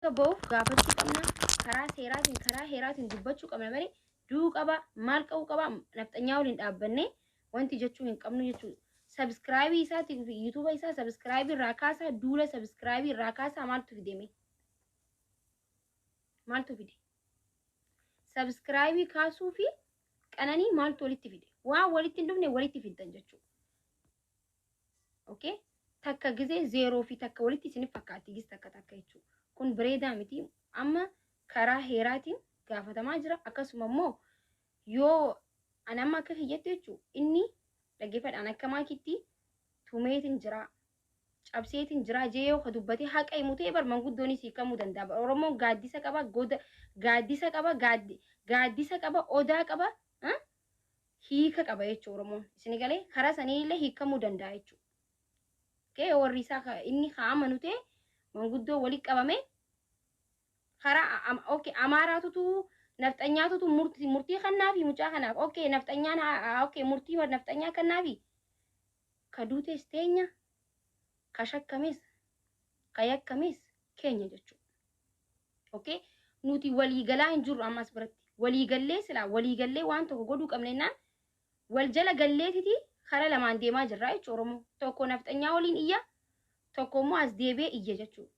Akka ba'uuf gaafachuu qabna. Karaa seeraatiin, karaa heeraatiin dubbachuu qabna malee du'uu qaba, maal qa'uu qaba, nafxanyaa waliin dhaabbannee wanti jechuu hin qabnu jechuudha. Subscribe isaatii fi YouTube isaa subscribe irraa kaasaa, duula subscribe irraa kaasaa. Maaltu fideme? Maaltu fide? Subscribe kaasuu fi Qananii maaltu walitti fide? Waan walitti hin dhufne walitti fiddan jechuudha. Okay? Takka gizee zeeroo fi takka walitti isinif fakkaatti gis takka takka jechuudha. Kun bareedaa miti. Amma karaa heeraatiin gaafatamaa jira. Akkasuma immoo yoo ani amma akka kiyyatti jechuudha, inni dhaggeeffadhaan akka maakitti tumeetiin jira, cabseetiin jira jee yoo ka dubbatee haqa himu ta'e, bar manguddoonis hiikamuu danda'a. Bar Oromoon gaaddisa qaba, goda gaaddisa qaba, gaaddisa qaba, odaa qaba, hiika qaba jechuudha Oromoon. Isin galee karaa sanii illee hiikamuu danda'a jechuudha. Okay, warri isaa inni haa amanu ta'e, manguddoo walitti qabame karaa, okay, Amaaraatutu nafxanyaatutu murtii kannaafi mucaa kanaaf. Okay, nafxanyaan, okay, murtii nafxanyaa kannaafi. Ka duutes teenya, ka shakkames, ka yakkames keenya jechuudha. Okay, nuti waliigalaa hin jirru ammas biratti. Waliigallee silaa waliigallee waan tokko godhuu qabna jennaan, wal jala galleetiti karaa lamaan deemaa jirra jechuudha Oromoo. Tokko nafxanyaa waliin iyya, tokko immoo as deebi'ee iyya jechuudha.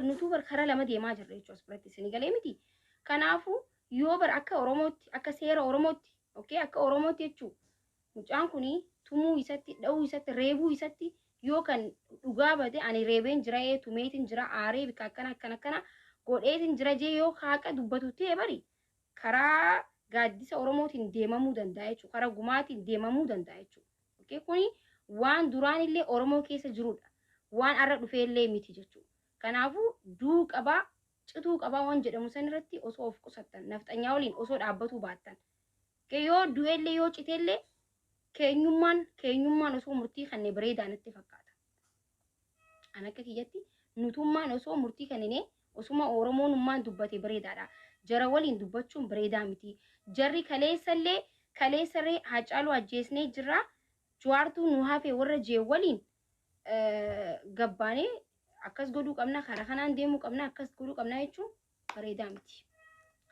Nutuu bar karaa lama deemaa jirra jechuudha as biratti, isin galee miti. Kanaafuu yoo bar akka Oromootti, akka seera Oromootti, okay, akka Oromootti jechuudha. Mucaan kuni tumuu isatti, dha'uu isatti, reebuu isatti yoo kan dhugaa bate, ani reebeen jira, ee tumeetiin jira, aaree bika akkana akkana akkana godheetiin jira jee yoo haqa dubbatu ta'e, bari karaa gaaddisa Oromootiin deemamuu danda'a jechuudha. Karaa gumaatiin deemamuu danda'a jechuudha. Okay, kuni waan duraan illee Oromoo keessa jirudha. Waan har'a dhufee illee miti jechuudha. Kanaafuu duu qabaa, cituu qabaa waan jedhamu san irratti osoo of qusattan, nafxanyaa waliin osoo dhaabbatuu baattan. Yoo du'ellee yoo citeellee keenyummaan osoo murtii kenne bareedaa natti fakkaata. An akka kiyyatti nutummaan osoo murtii kennine, osuma Oromoonummaan dubbate bareedaadha. Jara waliin dubbachuun bareedaa miti. Jarri kaleessallee kaleessarree Haacaaluu ajjeesnee jirra. Jawaartuu nu hafe warra jee waliin gabbaanee akkas godhuu qabna, karaa kanaan deemuu qabna, akkas godhuu qabna jechuun bareedaa miti.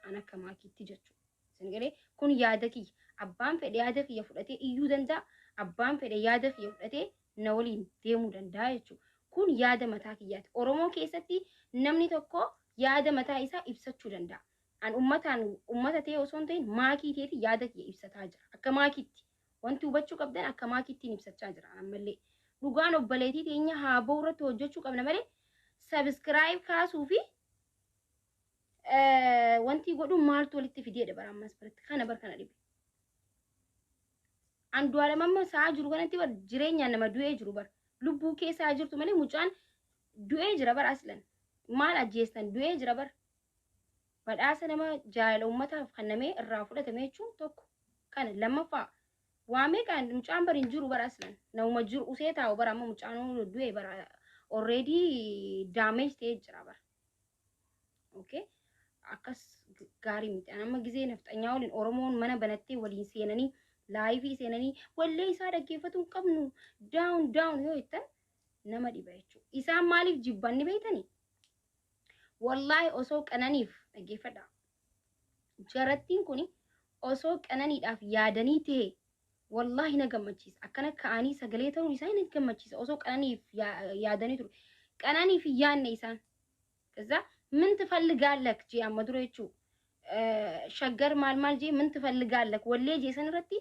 An akka maakiitti jechuudha. Isin galee, kun yaada kiyya. Abbaan fedhe yaada kiyya fudhatee iyyuu danda'a. Abbaan fedhe yaada kiyya fudhatee na waliin deemuu danda'a jechuudha. Kun yaada mataa kiyyaati. Oromoo keessatti namni tokko yaada mataa isaa ibsachuu danda'a. An ummataan ummata ta'e osoo hin ta'in, maakii ta'eeti yaada kiyya ibsataa jira. Akka maakiitti. Wanti hubachuu qabdan, akka maakiittiin ibsachaa jira ammallee. Dhugaan obboleettii teenya haa ba'u irratti hojjechuu qabna malee, subscribe kaasuu fi wanti godhu maaltu walitti fideedha bara ammas biratti kana bar kana dhibe. Andu'aalem amma sa'aa jiru kanatti bar jireenyaan nama du'ee jiru, bar lubbuu keessaa jirtu malee mucaan du'ee jira bar. Aslan maal ajjeestan, du'ee jira bar. Badhaasa nama jaalala uummataaf kennamee irraa fudhatame jechuun tokko kana. Lammaffaa waa meeqaan mucaan bar hin jiru bar. Aslan namuma jiru usee taa'u bar. Amma mucaan du'e bar, already damage ta'ee jira bar. Okay, akkas gaarii miti. Amma gizee nafxanyaa waliin Oromoon mana banattee waliin seenanii, live seenanii, wallee isaa dhaggeeffatuu hin qabnu, down down yoo jettan nama dhiba jechuudha. Isaan maaliif jibbanni beektanii? Wallaahi osoo Qananiif, dhaggeeffadha. Jarattiin kun osoo Qananiidhaaf yaadanii ta'e, wallaahi na gammachiisa. Akkana ka'anii sagalee ta'uun isaa na gammachiisa. Osoo Qananiif yaadanii ture. Qananiif hin yaadne isaan. ከዛ ምን ትፈልጋለህ jee amma dura jechuu, Shaggar maal maal jee, ምን ትፈልጋለህ wallee jee san irratti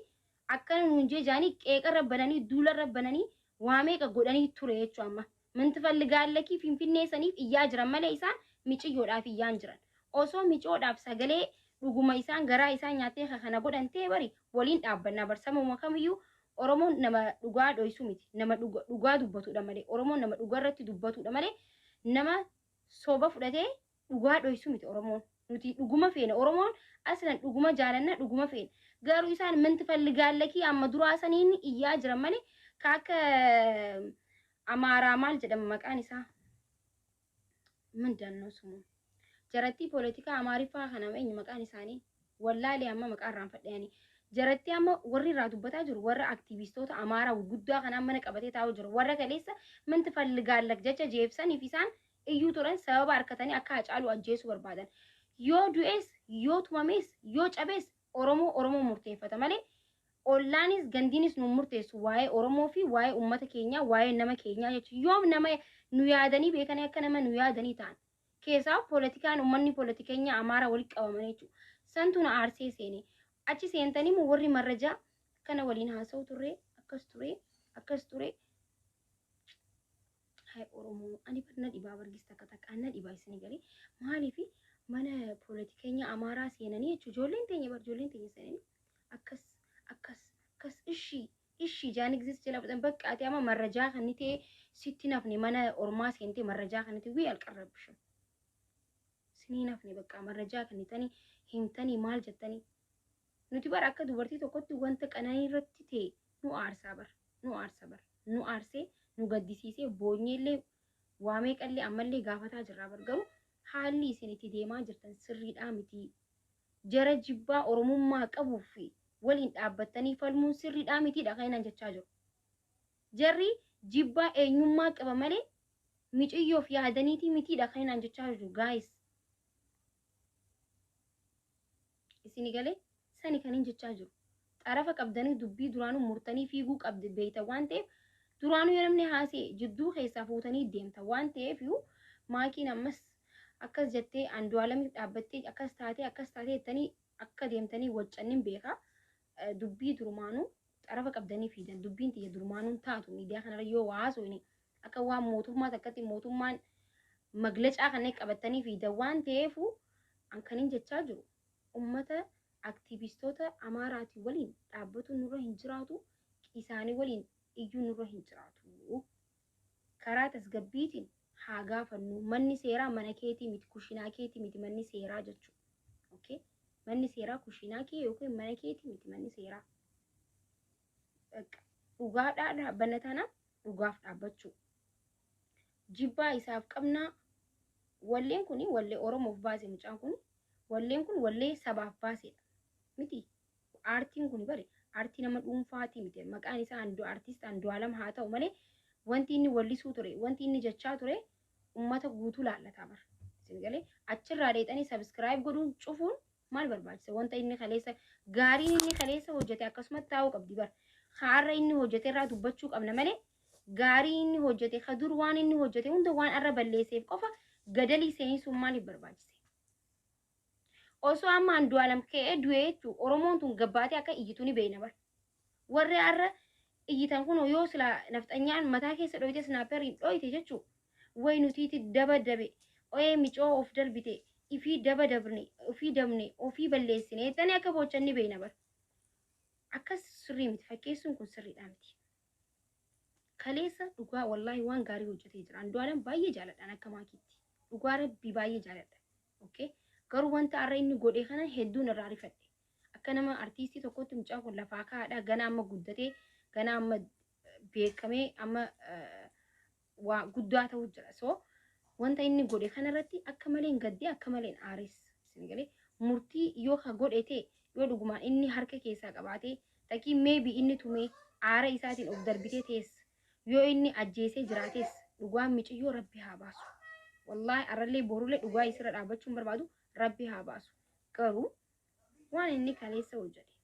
akkana nuun jee jaanii qeeqarra bananii, duularra bananii, waa meeqa godhanii ture jechuu. Amma ምን ትፈልጋለህ Finfinnee saniif iyyaa jiran malee isaan miciyyoodhaaf iyyaan jiran. Osoo micoodhaaf sagalee dhuguma isaan garaa isaan nyaattee kana godhan ta'e, bari waliin dhaabbannaa bar. Sabuma kamiyyuu Oromoon nama dhugaa dhoysu miti, nama dhugaa dubbatudha malee. Oromoon nama dhugaa irratti dubbatudha malee, nama soba fudhatee dhugaa dhoysu miti Oromoon. Nuti dhuguma feena. Oromoon aslan dhuguma jaalanna, dhuguma feena. Garuu isaan ምን ትፈልጋለህ amma duraa saniin iyyaa jiran malee, ka akka Amaaraa maal jedhama maqaan isaa? ምንድን ነው ስሙ? Jarattii poolitikaa Amaariffaa kana eenyu maqaan isaanii? Wallaalee amma maqaa irraan fadhayanii. Jarattii amma warri irraa dubbataa jiru, warra aktiivistoota Amaaraa gurguddaa kanaan mana qabatee taa'u jiru. Warra kaleessa ምን ትፈልጋለህ jecha jeebsaniif isaan Iyyuu turan sababa harkatanii akka Hacaaluu ajjeesuu barbaadan. Yoo du'es, yoo tumames, yoo cabes Oromoo Oromoo murteeffata malee ollaanis gandiinis nu murteessu waa'ee Oromoo fi waa'ee uummata keenyaa, waa'ee nama keenyaa jechuudha. Yoom nama nu yaadanii beekanii akka nama nu yaadanii ta'an. Keessaa poolitikaan uummanni poolitikeenyaa Amaaraa walitti qabaman jechuudha. Santu na aarsee seene. Achi seentanii moo warri marrajaa kana waliin haasa'u turre, akkas ture, akkas ture. Hai Oromoo, ani bar na dhibaa bargis takka takka na dhibaa isin galee. Maaliif mana poolitikeenyaa Amaaraa seenanii jechuudha. Ijoolleen teenya bar, ijoolleen teenya seenanii akkas akkas akkas ishii ishii jaan exist jala fudhan. Bakka ati amma marrajaa kan ta'e sitti nafne, mana ormaa seentee marrajaa kan ta'e wii alqarrabbishu. Sinii nafne, bakka marrajaa kan ta'anii himtanii maal jettanii. Nuti bara akka dubartii tokkotti wanta qananii irratti ta'e nu aarsaa bar, nu aarsa bar, nu aarsee nu gaddisiisee boonyeellee waa meeqallee ammallee gaafataa jirraa bar. Garuu haalli isin itti deemaa jirtan sirriidhaa miti. Jara jibbaa Oromummaa qabuu fi waliin dhaabbattanii falmuun sirriidhaa mitiidha kan inni jechaa jiru. Jarri jibbaa eenyummaa qaba malee miciyyoof yaadaniitii mitiidha kan inni jechaa jiru, guys. Isini galee sani kan hin jechaa jiru. Xarafa qabdanii dubbii duraanuu murtanii fiiguu qabdi beeyta waan ta'eef, duraanuu yoo namni haasee jidduu keessaa fuutanii deemta waan ta'eef, maakiin ammas akkas jettee Andu'aalamiif dhaabbattee akkas taatee akkas taatee jettanii akka deemtanii waccannin beeka. Dubbii durumaanuu xarafa qabdanii fiidan, dubbiin tiyya durumaanuun taatu miidiyaa kanarra yoo waa haasofne akka waan mootummaa takkatti mootummaan maglacaa kanneen qabatanii fiidan waan ta'eefu, an kanin jechaa jiru ummata aktiivistoota Amaaraatii waliin dhaabbatu nurra hin jiraatu, isaanii waliin iyyuu nurra hin jiraatu. Karaa tasgabbiitiin haa gaafannu. Manni seeraa mana keetii miti, kushinaa keetii miti manni seeraa jechuudha. Okay? Manni seeraa kushinaa kee yookiin mana keetii miti manni seeraa. Dhugaadhaa dhaabbanna taanaan dhugaaf dhaabbachuu. Jibbaa isaaf qabnaa. Walleen kun wallee Oromoof baase, mucaan kun walleen kun wallee sabaaf baasedha. Miti, aartiin kun bari aartii nama dhuunfaatii miti. Maqaan isaa aartist Andu'aalam haa ta'u malee, wanti inni wallisuu ture, wanti inni jechaa ture ummata guutuu laallataa bara. Isin galee achirraa dheexanii subscribe godhuun cufuun maal barbaachisa? Wanta inni kaleessa gaariin inni kaleessa hojjete akkasumatti taa'uu qabdi bara. Har'a inni hojjete irraa dubbachuu qabna malee, gaarii inni hojjete ka dur waan inni hojjete hunda waan arra balleesseef qofa gadalii seensuun maaliif barbaachise? Osoo amma Andu'aalam ka'ee du'ee jechuun Oromoon tun gabbaatee akka iyyitu ni beekna bara. Warri har'a iyyitan kun yoo sila nafxanyaan mataa keessa dhoyite, sniper iin dhoyite jechuun, way nutiiti daba dabe, oyee micoo of darbite, ifii daba dabne, ofii dabne, ofii balleessine jettanii akka boochan ni beekna bara. Akkas sirrii miti, fakkeessuun kun sirriidha miti. Kaleessa dhugaa wallaahi waan gaarii hojjetee jira. Andu'aalam baay'ee jaaladhaan akka maakiitti. Dhugaa Rabbii baay'ee jaaladha. Okay? Garuu wanta har'a inni godhe kana hedduun irraa rifadhe. Akka nama artiistii tokkotti mucaan kun lafaa kaa'aadha. Gana amma guddatee, gana amma beekamee, amma waa guddaa ta'uu jira. So wanta inni godhe kanarratti akka malee hin gaddee, akka malee hin aares. Isin galee murtii yoo ka godhe ta'e, yoo dhugumaan inni harka keessaa qabaatee takii, maybe inni tumee aara isaatiin of darbitee teessa. Yoo inni ajjeesee jiraates, dhugaan miciyyoo Rabbi haa baasu. Wallaahi arrallee borullee dhugaa isirra dhaabbachuun barbaadu Rabbi haa baasu. Garuu waan inni kaleessa hojjete,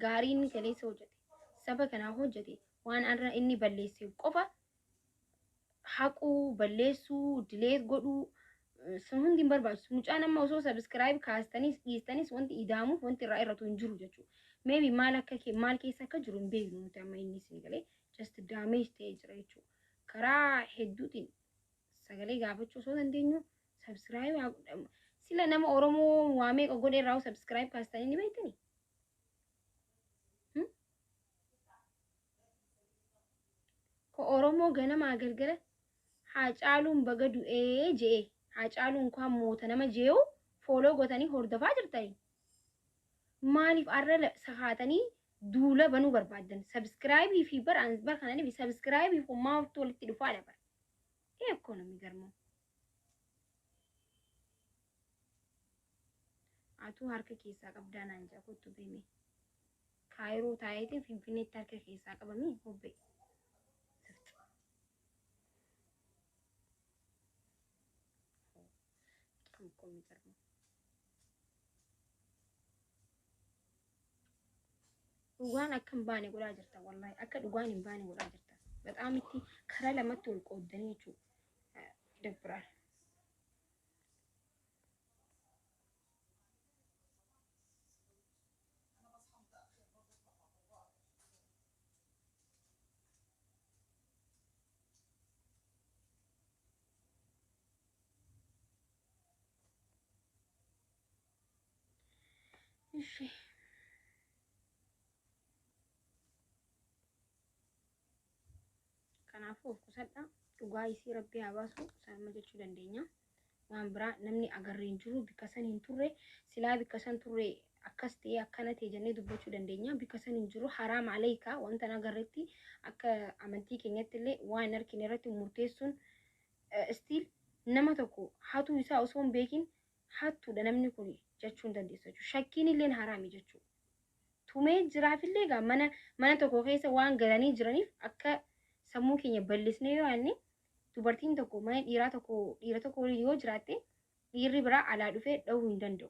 gaarii inni kaleessa hojjete, saba kanaa hojjete, waan arra inni balleesse qofa haquu, balleessuu, delete godhuu sun hundi hin barbaachisu. Mucaan amma osoo subscribe kaastanis dhiistanis wanti idaamuuf wanti irraa irratu hin jiru jechuudha. Maybe maal akka maal keessa akka jiru hin beeknu nuti amma. Inni isin galee just damage ta'ee jira jechuudha. Karaa hedduutiin sagalee gaafachuu osoo dandeenyu subscribe sila nama Oromoo waa meeqa godhe irraa subscribe kaastanii ni beektanii? Ko Oromoo ganamaa galgala Haacaaluun baga du'ee je'e, Haacaaluun kaan moota nama jee'u follow gootanii hordofaa jirtanii. Maaliif arra sakaatanii duula banuu barbaaddan? Subscribe fi bar bar kana fi subscribe kun maaltu walitti dhufaadha bar? Ee akkoo namni garmoo. Atuu harka keessaa qabdaa naan jaa, kottu beeme. Kaayiroo taayeetiin Finfinneetti harka keessaa qabamii hobbee. በጣም እኮ የሚገርመው dhugaan akka hin baane godhaa jirta wallahi akka dhugaan hin baane godhaa jirta በጣም itti karaa lamatti ol qooddanii jechuudha ይደብራል። እሺ kanaafuu of qusadha. Dhugaa isii rabbi haa baasu sanuma jechuu dandeenya. Waan biraa namni agarree hin jiru bikka san hin turre silaa bikka san turre akkas ta'e akkana ta'e jennee dubbachuu dandeenya. Bikka san hin jiru haraam aleeyka wanta agarreetti akka amantii keenyatti illee waan hin argine irratti murteessuun still nama tokko hatuu isaa osoo hin beekin hattuudha namni kun jechuu hin dandeessu jechuudha. Shakkiin illee haraami jechuudha. Tumee jiraafillee egaa mana tokko keessa waan galanii jiraniif akka sammuu keenya bal'isnee yoo yaadne dubartiin tokko mana dhiiraa tokko dhiira tokko waliin yoo jiraatte dhiirri biraa alaa dhufee dhahuu hin danda'u.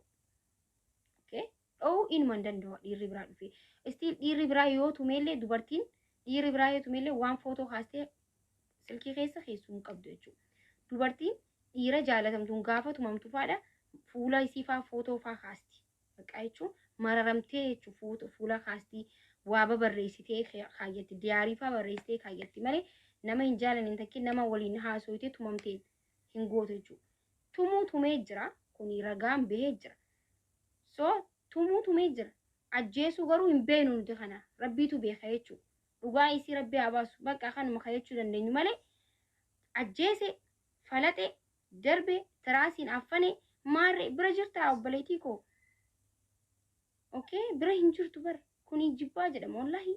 Okay? Dhahuu inuma hin danda'u dhiirri biraa dhufee. Still dhiirri biraa yoo tumeellee dubartiin dhiirri biraa yoo tumeellee waan footoo kaastee silkii keessa keessuu hin qabdu jechuudha. Dubartiin dhiira jaalatamtuun gaafa tumamtu faadha fuula isii faa footoo faa kaasti. Bakka jechuun mararamtee jechuun fuula kaasti waa babarreessitee kaayyatti diyaarii faa barreessitee kaayyatti malee nama hin jaalanne takki nama waliin haasofitee tumamtee hin gootu jechuudha. Tumuu tumee jira kuni ragaan bahee jira. So tumuu tumee jira. Ajjeesuu garuu hin beeknu nuti kana rabbiitu beeka jechuudha. Dhugaa isii rabbi haa baasu bakka kanuma kayyachuu dandeenyu malee ajjeese falaxe darbe tiraasiin affane maarree bira jirta obboleettii koo. Okay bira hin jirtu bar kuni jibbaa jedhama wallahi.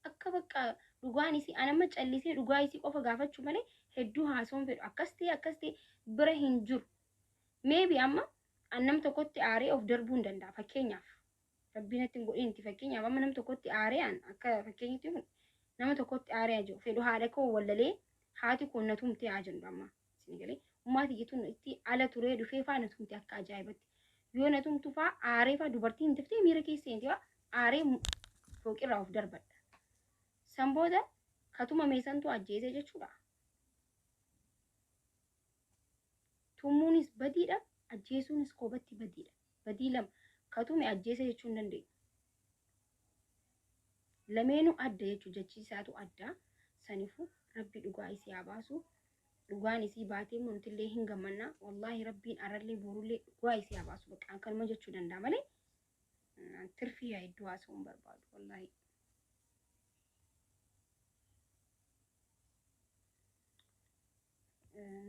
Akka bakka dhugaan isii anamma callisee dhugaa isii qofa gaafachuu malee hedduu haasawuun fedhu akkas ta'e akkas ta'e bira hin jiru. Maybe amma an nam tokkotti aaree of darbuu hin danda'a fakkeenyaaf. Rabbiin natti hin godhin fakkeenyaaf amma nam tokkotti aaree an akka fakkeenyatti kun nama tokkotti aaree jiru fedhu haadha koo wallalee haati koo na tumtee haa jennu amma isin galee ummaati jechuun itti ala turee dhufee faa na tumte akka ajaa'ibatti. Yoo na tumtu faa aaree faa dubartiin hin tiftee miira keessa seenti faa aaree fooqirraa of darbadha. San booda katuma meesantu ajjeese jechuudha. Tumuunis badiidha, ajjeesuunis koobatti badiidha. Badii lama katume ajjeese jechuu hin dandeenyu. Lameenuu adda jechuudha jechi isaatu adda. Saniifuu rabbi dhugaa isii haa baasu. Dhugaan isii baatee nutillee hin gammanna. Wallaahi rabbiin arallee borullee dhugaa isii haa baasu. Bakka akkanuma jechuu danda'a malee tirfii yaa hedduu haasa'uu hin barbaadu wallaahi.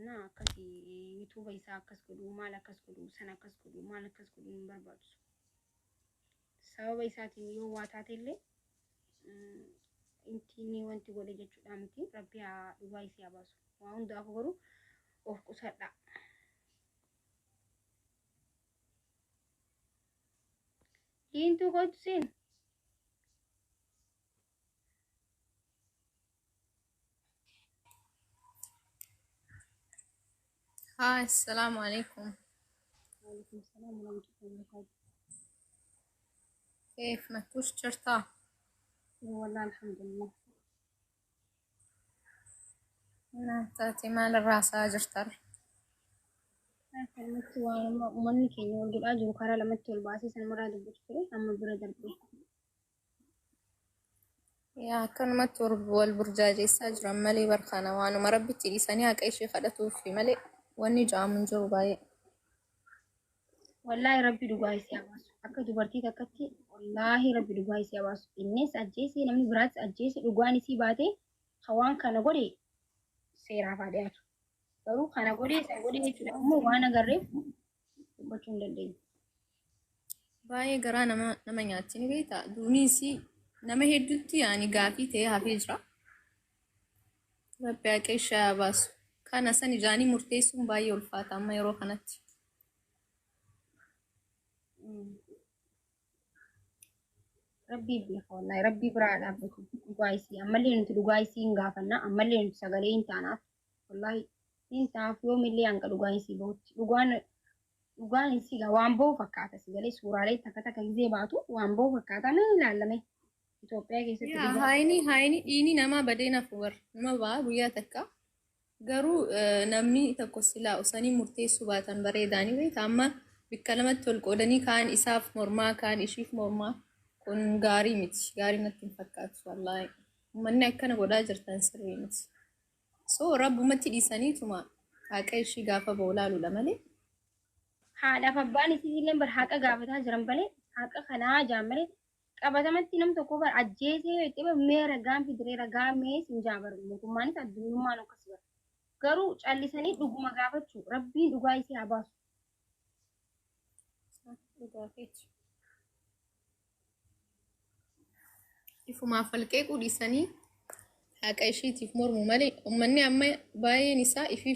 እና akkasii yuutuuba isaa akkas godhuu maal akkas godhuu sana akkas godhuu maal akkas godhuu hin barbaachisu. Sababa isaatiin yoo waa taate illee intinni wanti godhe jechuudha miti rabbi haa dhugaa isii haa baasu. Waa hundaafuu garuu of qusadha. Diintuu kootu seen. Hi, assalamu alaikum. Waalaikum salaam warahmatullahi wabarakatuh. كيف ما كوش jirtaa? Wallahi alhamdulillah. Taate maal irraa haasa'aa jirta? Kanumatti waan uummanni keenya wal godhaa jiru karaa lamatti ol baasee sanumarraa dubbatu ture amma bira darbe. Yaa akkanumatti wal burjaajessaa jiran malee barkaana waanuma rabbitti dhiisanii haqa ishee kadhatuufi malee wanni ja'amu hin jiru baay'ee. Wallaahi rabbi dhugaa isii haa baasu. Akka dubartii takkatti wallaahi rabbi dhugaa isii haa baasu. Innis ajjeese namni biraatis ajjeese dhugaan isii baatee waan kana godhe seeraaf haa dhiyaatu. Garuu kana godhee isa godhee jechuudha immoo waan agarreef dubbachuu hin dandeenyu. Baay'ee garaa nama nyaatti ni beektaa? Duuniis nama hedduutti yaani gaafii ta'ee hafee jira. Rabbi haqa ishee haa baasu. Kana san ijaanii murteessuun baay'ee ulfaata amma yeroo kanatti. Rabbii beeka wallaahi rabbii biraa dhaabbatu dhugaa isii ammallee nuti dhugaa isii hin gaafanna ammallee nuti sagalee hin taanaaf wallaahi Hin taaf yoomillee hanga dhugaan isii bahutti. Dhugaan isii gaa waan bahu fakkaata si galee suuraalee takka takka gizee baatu waan bahu fakkaata mee ilaalame. Itoophiyaa keessatti Yaa dhugaa. Haayini dhiini namaa badee nafu bar nama ba'a guyyaa takka. Garuu namni tokko silaa osanii murteessuu baatan bareedaanii beekta. Amma bikka lamatti ol qoodanii kaan isaaf mormaa kaan ishiif mormaa, kun gaarii miti, gaarii natti hin fakkaatu wallaahi. Uummanni akkana godhaa jirtan sirrii miti. So rabbumatti dhiisaniituma haqa ishii gaafa ba'u laaluudha malee. Haadhaaf abbaan isiitillee bar haqa gaafataa jiran malee, haqa kanaa jaan malee, qabatamatti nam tokko bar ajjeesee itti bar mee ragaan fidiree ragaa mee sin jaa bar mootummaanis addunyummaan akkas bar. Garuu callisanii dhuguma gaafachuu, rabbiin dhugaa isii haa baasu. Dhugaa keeti. Ifumaaf walqeequu dhiisanii haqa ishiitiif mormu malee uummanni amma baay'een isaa ifiif